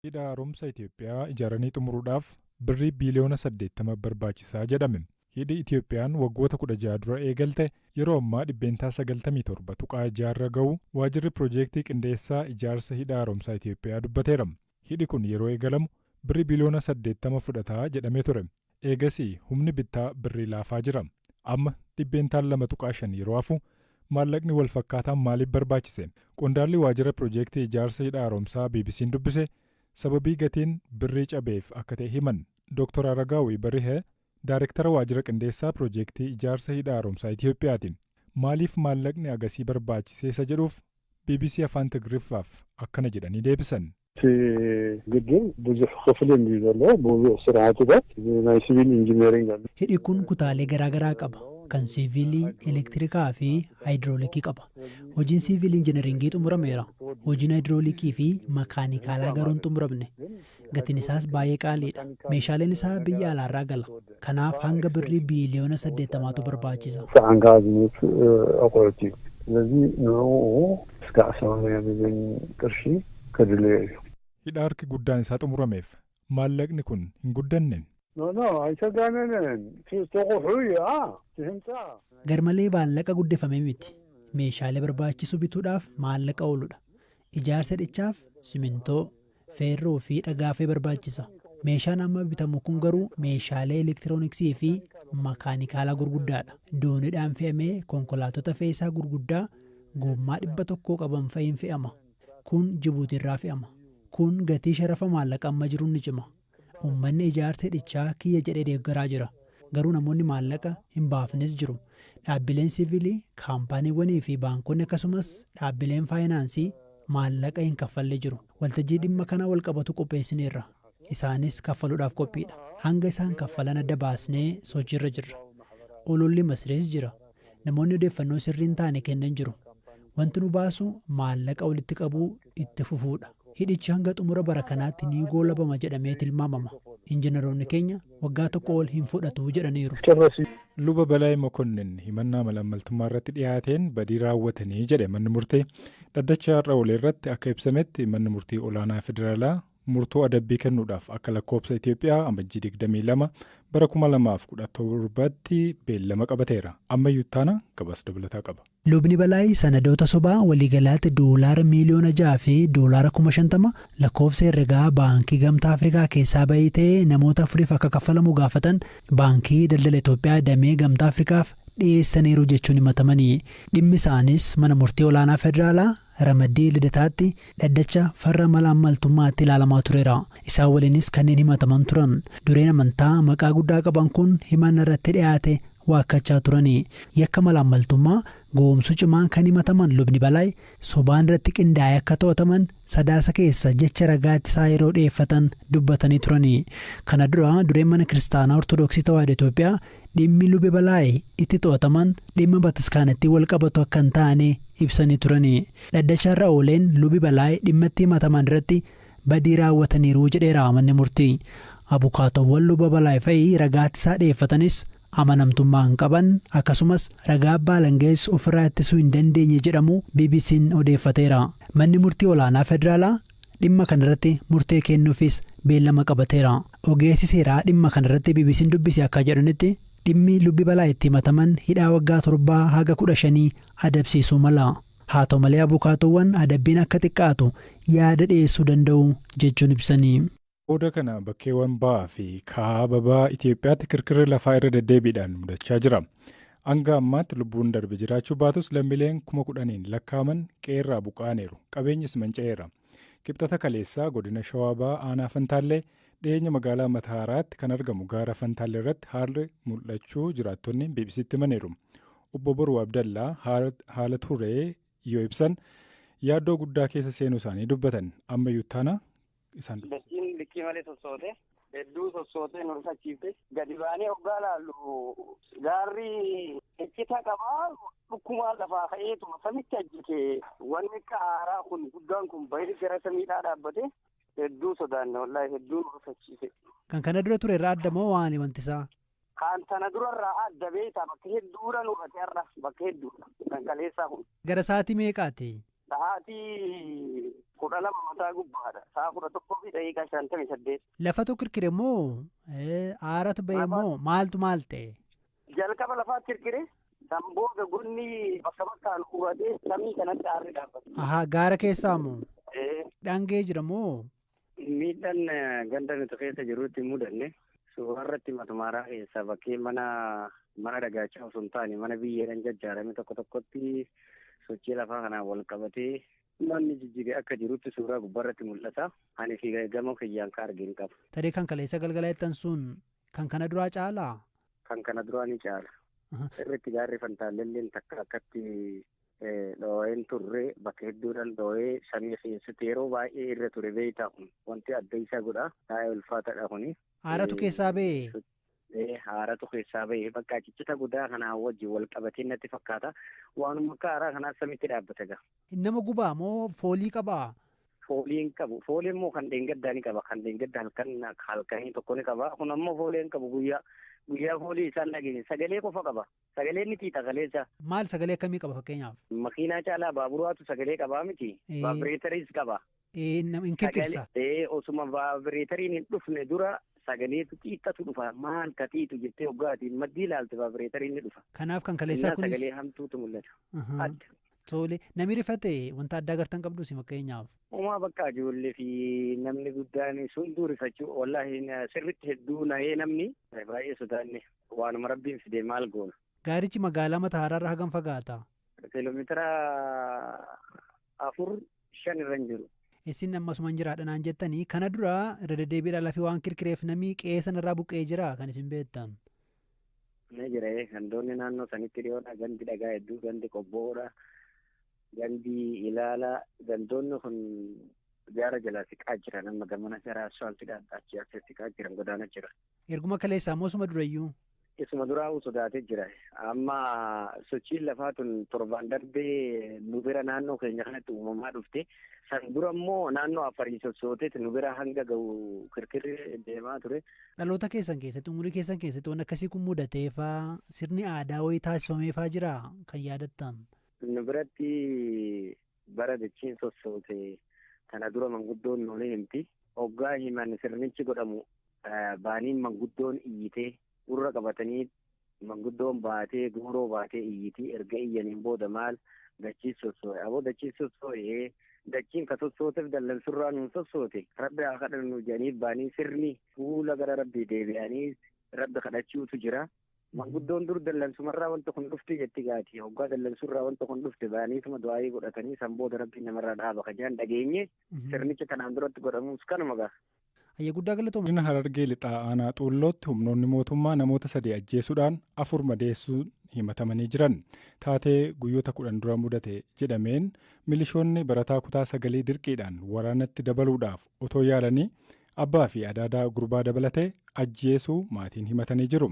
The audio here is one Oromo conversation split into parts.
Hidha Haaromsa Itoophiyaa ijaaranii xumuruudhaaf birrii biiliyoona 80 barbaachisaa jedhame. Hidhi Itoophiyaan waggoota 16 dura eegalte yeroo ammaa 97.6% irra ga'u waajirri piroojeektii qindeessaa ijaarsa hidha haaromsaa Itoophiyaa dubbateera. Hidhi kun yeroo eegalamu birrii biiliyoona 80 fudhataa jedhamee ture. Eegasii humni bittaa birrii laafaa jira. Amma 2.5% yeroo hafu maallaqni wal fakkaataan maaliif barbaachise? Qondaalli waajjira piroojeektii ijaarsa hidha haaromsaa BBC'n dubbise sababii gatiin birrii cabeef akka ta'e himan. Dr. Aragaawii Barihee Daayirektara waajjira qindeessaa piroojeektii ijaarsa hidha haaromsaa Itoophiyaati. Maaliif maallaqni agasii barbaachisee isa jedhuuf BBC Afaan Tigriffaaf akkana jedhanii deebisan. እቲ ግድብ ብዙሕ ክፍሊ እዩ ዘለዎ ብዙሕ ስራሕትታት ናይ ሲቪል ኢንጂነሪንግ ኣሎ። Hidhi kun kutaalee garaa garaa qaba. Kan siivilii, elektirikaa fi haayidroolikii qaba. Hojiin siivil injineringii xumurameera. Hojiin haayidroolikii fi makaanikaalaa garuu hin xumuramne. Gatiin isaas baay'ee qaaliidha. Meeshaaleen isaa biyya alaarraa gala. Kanaaf hanga birrii biiliyoona 80tu barbaachisa. ሰዓንካ ዝመፅእ ኣቑሑት እዩ። ስለዚ ንዕኡ እስካዕ 80 ሚሊዮን ቅርሺ ከድልዮ እዩ። Hidha harki guddaan isaa xumurameef maallaqni kun hin guddanne. No, no, ኣይተጋነነን። እቲ ዝተቑሑ እዩ እቲ ህንፃ Garmalee maallaqa guddifame miti. Meeshaalee barbaachisu bituudhaaf maallaqa ooludha. Ijaarsa hidhichaaf simintoo, feerroo fi dhagaafee barbaachisa. Meeshaan amma bitamu kun garuu meeshaalee elektirooniksii fi makaanikaalaa gurguddaadha. Dooniidhaan fe'amee konkolaattota fe'iisaa gurguddaa gommaa 100 qaban fa'iin fe'ama. Kun Jibuutiirraa fe'ama. Kun gatii sharafa maallaqa amma jiruun ni cima. Uummanni ijaarsa hidhichaa kiyya jedhee deeggaraa jira. Garuu namoonni maallaqa hin baafnes jiru. Dhaabbileen siivilii, kaampaaniiwwanii fi baankonni akkasumas dhaabbileen faayinaansii maallaqa hin kaffalle jiru. Waltajjii dhimma kana wal qabatu qopheessineerra. Isaanis kaffaluudhaaf qophiidha. Hanga isaan kaffalan adda baasnee sochiirra jirra. Ololli Masriis jira. Namoonni odeeffannoo sirrii hin taane kennan jiru. Wanti nu baasu maallaqa walitti qabuu itti fufuudha. Hidhichi hanga xumura bara kanaatti ni goolabama jedhamee tilmaamama. Injiinaroonni keenya waggaa tokko ol hin fudhatu jedhaniiru. Luba Balaay Mokonnin himannaa malaammaltummaa irratti dhiyaateen badii raawwatanii jedhe manni murtee. Dhaddacha har'a oole irratti akka ibsametti manni murtii olaanaa federaalaa murtoo adabbii kennuudhaaf akka lakkoofsa Itoophiyaa amajjii 22 bara 2017tti beellama qabateera. Ammayyuu taana gabaasa dabalataa qaba. Lubni Balaay sanadoota sobaa waliigalaatti doolaara miiliyoona 6 fi doolaara 50,000 lakkoofsa herregaa baankii Gamtaa Afrikaa keessaa bahii ta'ee namoota afuriif akka kaffalamu gaafatan baankii daldala Itoophiyaa damee Gamtaa Afrikaaf dhiyeessaniiru jechuun himatamanii. Dhimmi isaanis mana murtii olaanaa federaalaa ramaddii Lidataatti dhaddacha farra malaammaltummaatti ilaalamaa tureera. Isaan waliinis kanneen himataman turan. Dureen amantaa maqaa guddaa qaban kun himanna irratti dhiyaate waakkachaa turanii. Yakka malaammaltummaa goomsuu cimaan kan himataman lubni Balaay sobaan irratti qindaa'ee akka to'ataman Sadaasa keessa jecha ragaa ittisaa yeroo dhiyeeffatan dubbatanii turanii. Kana dura dureen mana kiristaanaa Ortodoksii Tawaahidoo Itoophiyaa dhimmi lubi Balaay itti to'ataman dhimma bataskaanatti wal qabatu akka hin taane ibsanii turanii. Dhaddacha irra ooleen lubi Balaay dhimma itti himataman irratti badii raawwataniiru jedheera manni murtii. Abukaatowwan luba Balaay fa'i ragaa ittisaa dhiyeeffatanis amanamtummaa hin qaban akkasumas ragaa abbaa alangees ofirraa ittisuu hin dandeenye jedhamu BBC'n odeeffateera. Manni murtii olaanaa federaalaa dhimma kanarratti murtee kennuufis beellama qabateera. Ogeessi seeraa dhimma kanarratti BBC'n dubbise akka jedhanitti dhimmi lubbi Balaay itti himataman hidhaa waggaa 7 haga 15 adabsiisuu mala. Haa ta'u malee abukaatowwan adabbiin akka xiqqaatu yaada dhiyeessuu danda'u jechuun ibsanii. Booda kana bakkeewwan ba'aa fi kaaba ba'a Itoophiyaatti kirkirri lafaa irra deddeebiidhaan mudachaa jira. Hanga ammaatti lubbuun darbe jiraachuu baatus lammiileen 10,000n lakkaa'aman qe'eerraa buqqa'aniiru. Qabeenyis manca'eera. Kibxata kaleessaa godina Shawaa Bahaa aanaa Fantaallee dhiyeenya magaalaa Matahaaraatti kan argamu gaara Fantaallee irratti haalli mul'achuu jiraattonni BBCtti himaniiru. Obbo Boruu Abdallaa haala ture yoo ibsan yaaddoo guddaa keessa seenuu isaanii dubbatan. Ammayyuu taana isaan dubbisa. Dachiin likkii malee sossoote hedduu sossootee nu rifachiifte. Gadi baanee hoggaa laallu gaarri iccita qabaa dhukkumaan lafaa ka'eetuma samitti ajjite. Wanni akka aaraa kun guddaan kun bahee gara samiidhaa dhaabbate. Hedduu sodaanne, wallaahi hedduu nu rifachiise. Kan kana dura ture irraa adda moo waani wanti isaa? Kan tana durarraa adda beektaa, bakka hedduudha nu hubate har'a, bakka hedduudha kan kaleessaa kun. Gara sa'aatii meeqaati? Sa'aatii 12 mataa gubbaadha. Sa'a 11:58. Lafatu kirkire moo aaratu ba'e moo maaltu maal ta'e? Jalqaba lafaatti kirkire. San booda gonni bakka bakkaan hubatee samii kanatti aarri dhaabbate. Ahaa, gaara keessaa moo? Dhangee jira moo? Miidhaan ganda nuti keessa jirutti mudanne suurarratti matumaaraa keessa bakkee mana dhagaachaa osoo hin taane mana biyyeedhaan jajjaarame tokko tokkotti sochii lafaa kanaan wal qabatee manni jijjiiree akka jirutti suuraa gubbaarratti mul'ata. Ani fi gama kiyyaan ka argin qabu. Tarii kan kaleessa galgala jettan sun kan kana duraa caalaa? Kan kana duraa ni caala. Irratti gaarri fantaalleen takka akkatti dhoo'een turre bakka hedduudhaan dhoo'ee samii keessatti yeroo baay'ee irra ture beektaa kun wanti adda isaa godha. Taa'ee ulfaataadha kuni. Haaratu keessaa ba'e? Haaratu keessaa ba'e bakka ciccita guddaa kanaa wajjin wal qabatee natti fakkaata. Waanuma akka haaraa kanaa samitti dhaabbata gaa. Nama gubaa moo foolii qabaa? Foolii hin qabu. Foolii immoo kan dheengaddaa ni qaba. Kan dheengaddaa halkanii tokko ni qaba. Kun ammoo foolii hin qabu guyyaa. Guyyaa foolii isaan dhageenye sagalee qofa qaba. Sagalee ni xiixa kaleessa. Maal sagalee akkamii qaba fakkeenyaaf? Makiinaa caalaa baaburaatu sagalee qabaa miti. Vaabireetariis qaba. Hin kirkirsa. Osuma vaabireetariin hin dhufne dura sagaleetu xiixatu dhufa. Maal ka xiixu jettee hoggaatiin maddii ilaalte vaabireetariin ni dhufa. Kanaaf kan kaleessaa kunis. Sagalee hamtuutu mul'ata. Adda. Tole namni rifate wanta addaa agartan qabdu si fakkeenyaaf. Uumaa bakka ijoollee fi namni guddaan sun rifachuu wallaahi sirriitti hedduu nahee namni baay'ee sodaanne waanuma rabbiin fide maal goona. Gaarichi magaalaa Mataaraarraa hagam fagaata? Kiiloomeetira 4-5 irra hin jiru. Isin ammasuma hin jiraadha naan jettanii kana dura irra deddeebiidhaan lafee waan kirkireef namni qe'ee sanarraa buqqee jira kan isin beektan. Ni jira gandoonni naannoo sanitti dhiyoodha gandi dhagaa hedduu gandi qobboodha. Gandi ilaala gandoonni kun gaara jalaa siqaa jiran amma gamana gara asfaaltiidhaan achi as siqaa jiran godaanaa jira. Erguma kaleessaa moo isuma durayyuu? Isuma duraa sodaatee jira. Amma sochiin lafaa tun torbaan darbee nu bira naannoo keenya kanatti uumamaa dhufte. San dura immoo naannoo Afarii sossooteeti nu bira hanga ga'u kirkirri deemaa ture. Dhaloota keessan keessatti umurii keessan keessatti waan akkasii kun mudateefaa sirni aadaa wayii taasifameefaa jira kan yaadattan? Nu biratti bara dachiin sossoote kana dura manguddoon nuuni himti. Hoggaa himan sirnichi godhamu baaniin manguddoon iyyitee gurra qabatanii manguddoon baatee guuroo baatee iyyitii erga iyyaniin booda maal dachiin sossoo'e. Aboo dachiin sossoo'ee dachiin ka sossooteef dallansurraa nuun sossoote rabbi haa kadhannu jedhanii baanii sirni fuula gara rabbii deebi'anii rabbi kadhachuutu jira. Manguddoon dur dallansumarraa wanta kun dhufte jetti gaati. Hoggaa dallansurraa wanta kun dhufte baaniituma du'aayii godhatanii san booda rabbiin namarraa dhaaba ka jedhan dhageenye sirnicha kanaan duratti godhamus kanuma gaa. Ayya guddaa galatooma. Godina Harargee Lixaa Aanaa Xuullootti humnoonni mootummaa namoota 3 ajjeesuudhaan 4 madeessuun himatamanii jiran. Taatee guyyoota 10 dura mudate jedhameen milishoonni barataa kutaa 9 dirqiidhaan waraanatti dabaluudhaaf otoo yaalanii abbaa fi adaadaa gurbaa dabalatee ajjeesuu maatiin himatanii jiru.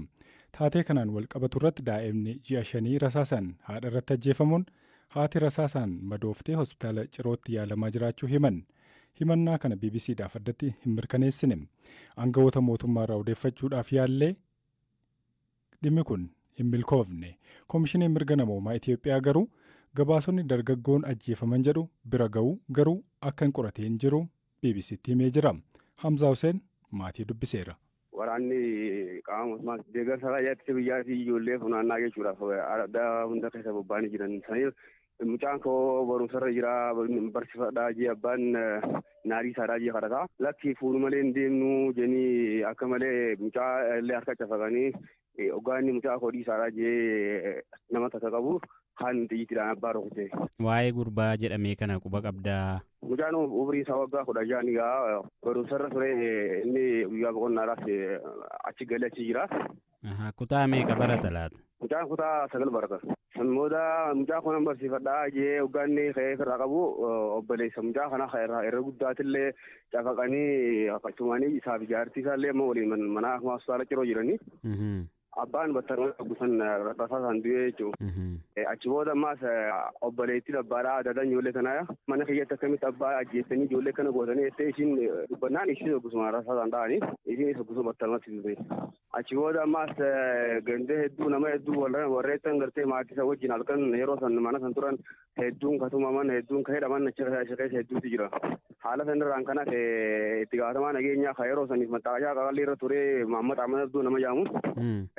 Taatee kanaan wal qabatu irratti daa'imni ji'a 5 rasaasan haadha irratti ajjeefamuun haati rasaasaan madooftee hospitaala Cirootti yaalamaa jiraachuu himan. Himannaa kana BBCdhaaf addatti hin mirkaneessine. Aangawoota mootummaarraa odeeffachuudhaaf yaallee dhimmi kun hin milkoofne. Koomishiniin mirga namoomaa Itiyoophiyaa garuu gabaasonni dargaggoon ajjeefaman jedhu bira ga'u garuu akka hin qorateen jiru BBCtti himee jira. Hamzaa Hussein maatii dubbiseera. Waraanni qaama mootummaa deeggarsa raayyaa ittisa biyyaa fi ijoollee funaannaa jechuudhaaf adda hunda keessa bobba'anii jiran. Mucaan koo barumsarra jira barsiifadhaa jee abbaan naarii isaadhaa jee kadhataa. Lakki fuunu malee hin deemnu jedhanii akka malee mucaa illee harka cafaqanii hoggaa inni mucaa koo dhiisaadhaa jee nama takka qabu kan xiyyiitiidhaan abbaa rukute. Waa'ee gurbaa jedhamee kana quba qabdaa. Mucaan umrii isaa waggaa 16 egaa barumsarra ture inni guyyaa boqonnaadhaaf achi galee achi jira. Kutaa meeqa barata laata? Mucaan kutaa 9 barata. San booda mucaa kana barsiifadhaa jee hoggaa inni ka'ee ofirraa qabu obboleessa mucaa kana irra guddaatillee cafaqanii akkasumanii isaaf jaartii isaallee amma waliin mana hospitaala Ciroo jiranii. Abbaan battaluma gusan rasaasaan du'ee jechuudha. Achi booda ammaas obboleettiin abbaadhaa adadaan ijoollee tanaa mana kiyyatti akkamitti abbaa ajjeessanii ijoollee kana gootanii jettee ishiin dubbannaan ishiin gusuma rasaasaan dha'anii ishiin gusuma battalumatti duute. Achi booda ammaas gandee hedduu nama hedduu warreettan gartee maatii isa wajjin halkan yeroo san mana san turan hedduun katumaman hedduun ka hidhaman achi keessa hedduutu jira. Haala sanirraan kan hafe itti gaafatamaa nageenyaa ka yeroo saniif maxxaashaa qaqalli irra ture Mahammad Ahmad Abduu nama jedhamu.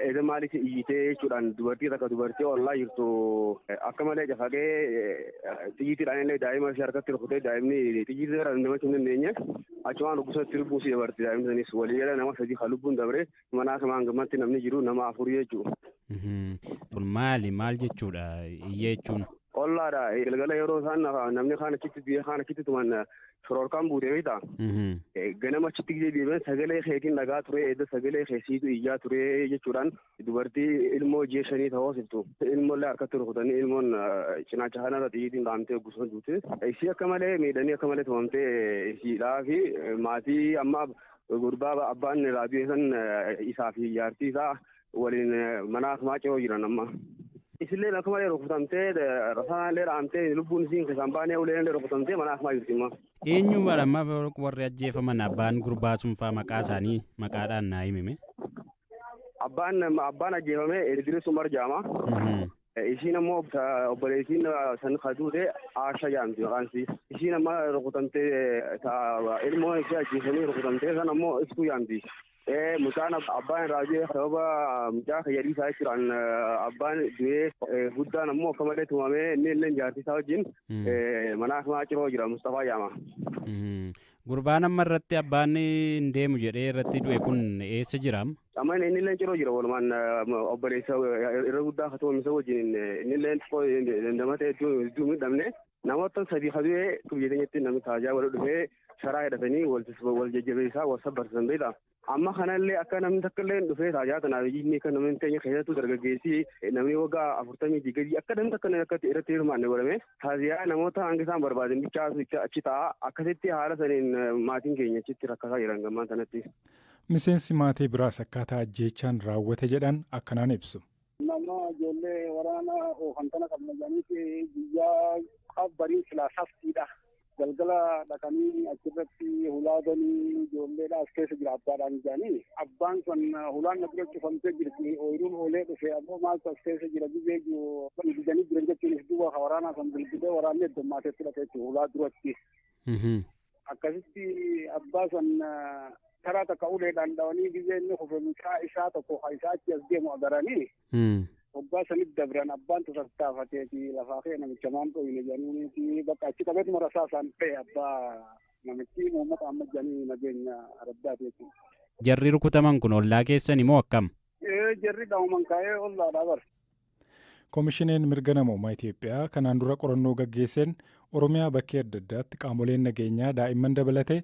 Eeda maaliif iyyitee jechuudhaan dubartii takka dubartii ollaa jirtu akka malee cafaqee xiyyiitiidhaan illee daa'ima ishee harkatti rukutee daa'imni xiyyiitii irraa dandamachuu hin dandeenye achumaan rukusatti lubbuu ishee dabarte daa'imni sanis waliigala nama sadii kan lubbuun dabre manaa samaan gammatti namni jiru nama afurii jechuudha. Kun maali maal jechuudha iyya jechuun? Ollaadha galgala yeroo isaan namni kaan achitti biyya kaan achitti tuman shororkaan buutee beektaa? Ganama achitti gisee deebi'an sagalee keetiin dhagaa ture edda sagalee keessiitu iyyaa ture jechuudhaan dubartii ilmoo ji'a shanii ta'uu siftu. Ilmoollee harkatti rukutanii ilmoon cinaacha kanarra xiyyiitiin dhahamtee gusuma duute. Ishii akka malee miidhanii akka malee tumamtee ishiidhaa fi maatii amma gurbaa abbaan raadiyoo san isaa fi jaartii isaa waliin mana akmaa ce'oo jiran amma. Isillee akka malee rukutamtee rasaan illee dhahamtee lubbuun isiin keessaan baanee uleen illee rukutamtee mana akmaa jirti immoo. Eenyu amma warri ajjeefaman abbaan gurbaa sun faa maqaa isaanii maqaadhaan naa himime. Abbaan ajjeefame Idris Umar jedhama. Ishiin ammoo obboleettiin san kaduute Aasha jedhamti maqaan isii. Ishiin amma rukutamtee ilmoo ishee ajjeesanii rukutamtee san ammoo Iftuu jedhamti. Mucaan abbaan irraa du'ee sababa mucaa fayyadii isaa jechuudhaan abbaan du'ee guddaan ammoo akka malee tumamee inni illee jaartii isaa wajjin mana akmaa ciroo jira Mustafaa jedhama. Gurbaan amma irratti abbaan hin deemu jedhee irratti du'e kun eessa jira amma? Amma inni illee ciroo jira walumaan obboleessa irra guddaa tumamisa wajjin inni illee xiqqoo dandamate hedduu miidhamne namoota sadii kadu'ee biyya keenyatti namni taajaa wal dhufee sharaa hidhatanii wal jajjabeessaa wal sabbarsiisan beektaa. Amma kanallee akka namni takka illee dhufee taajaa tanaaf inni akka namni teenya keessattuu dargaggeessi namni waggaa 40 gadi akka namni takka akka irratti hirmaanne godhame taaziyaa namoota hanga isaan barbaadan bichaa achi ta'a akkasitti haala saniin maatiin keenya achitti rakkataa jiran gammaan sanatti. Miseensi maatii biraas akkaataa ajjeechaan raawwate jedhan akkanaan ibsu. Nama ijoollee waraana oofan kana qabna jedhaniiti guyyaa barii silaa saftiidha. Galgala dhaqanii achirratti hulaadanii ijoolleedha as keessa jira abbaadhaan jedhanii abbaan sun hulaan na dura cufamtee jirti ooyiruun oolee dhufe ammoo maaltu as keessa jira gizee didanii jiran jechuunis duuba waraanaa san bilbilee waraanni heddummaatee dhaqee jechuudha hulaa duratti. Akkasitti abbaa san karaa takka uleedhaan dhawanii gizee inni kufe mucaa isaa tokko isaa achi as deemu agaranii. Waggaa sanitti dabran abbaan tattaafateeti lafaa kee namicha maan dhoyine jedhaniiti bakka achi qabeetuma rasaasaan ta'e abbaa namichi uummata amma jedhanii nageenya araddaati jechuudha. Jarri rukutaman kun ollaa keessan immoo akkam? Jarri dhaamuman kaa'ee ollaadhaa bara. Koomishiniin mirga namoomaa Itoophiyaa kanaan dura qorannoo gaggeesseen Oromiyaa bakkee adda addaatti qaamoleen nageenyaa daa'imman dabalatee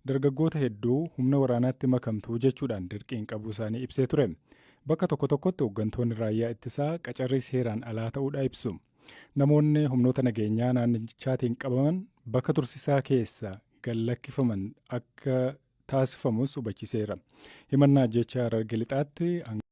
dargaggoota hedduu humna waraanaatti makamtuu jechuudhaan dirqiin qabuu isaanii ibsee ture. Bakka tokko tokkotti hooggantoonni raayyaa ittisaa qacarrii seeraan alaa ta'uudha ibsu. Namoonni humnoota nageenyaa naannichaatiin qabaman bakka tursiisaa keessa gallakkifaman akka taasifamus hubachiiseera. Himannaa jecha Hararge Lixaatti.